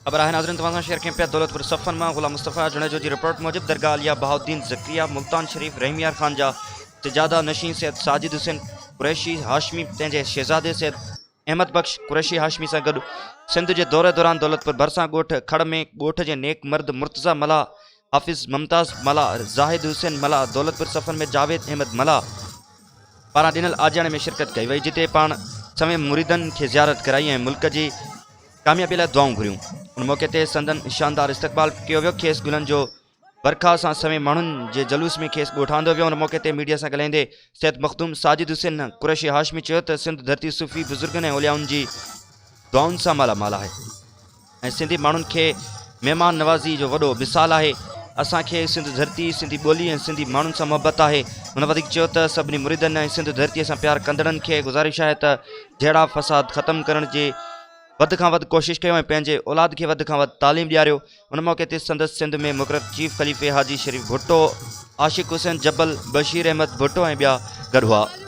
خبر آهي ناظرين توهان سان شيئر ڪيون پيا دولتپور صفن مان غلام مصطفيٰ جوڻيجو جي رپورٽ موجب درگاهه عاليه بهاءالدين ذڪريا ملتان شريف رحيم يار خان جا سجاده نشين سيد ساجد حسين قريشي هاشمي پنهنجي شهزادي سيد احمد بخش قريشي هاشمي سان گڏ سنڌ جي دوري دوران دولتپور ڀرسان ڳوٺ کڙ ۾ ڳوٺ جي نيڪ مرد مرتضيٰ ملاح حافظ ممتاز ملاح زاهد حسين ملاح دولتپور صفن ۾ جاويد احمد ملاح پاران ڏنل آجياڻي ۾ شرڪت ڪئي وئي جتي پاڻ سوين مريدن کي زيارت ڪرائي ۽ ملڪ جي ڪاميابي لاء دعائون گهريون. ان موقعي تي سندن شاندار استقبال ڪيو ويو. کيس گلن جو ورکا سان سوين ماڻهن جي جلوس ۾ کيس ڳوٺ آندو ويو. ان موقعي تي ميڊيا سان ڳالهائيندي سيد مخدوم ساجد حسين قريشي هاشمي چيو ته سنڌ ڌرتي صوفي بزرگن ۽ اوليائن جي دعائن سان مالا مال آهي ۽ سنڌي ماڻهن کي مهمان نوازي جو وڏو مثال آهي. اسان کي سنڌ ڌرتي، سنڌي ٻولي ۽ سنڌي ماڻهن سان محبت آهي. هن وڌيڪ چيو ته سڀني مريدن ۽ سنڌ ڌرتي سان پيار ڪندڙن کي گذارش آهي ته جهيڙا فساد ختم ڪرڻ جي وڌ کان وڌ ڪوشش ڪيو ۽ پنهنجي اولاد کي وڌ کان وڌ تعليم ڏياريو. ان موقعي تي سندس سنڌ ۾ مقرر چيف خليفي حاجي شريف ڀٽو، عاشق حسين جبل، بشير احمد ڀٽو ۽ ٻيا گڏ هئا.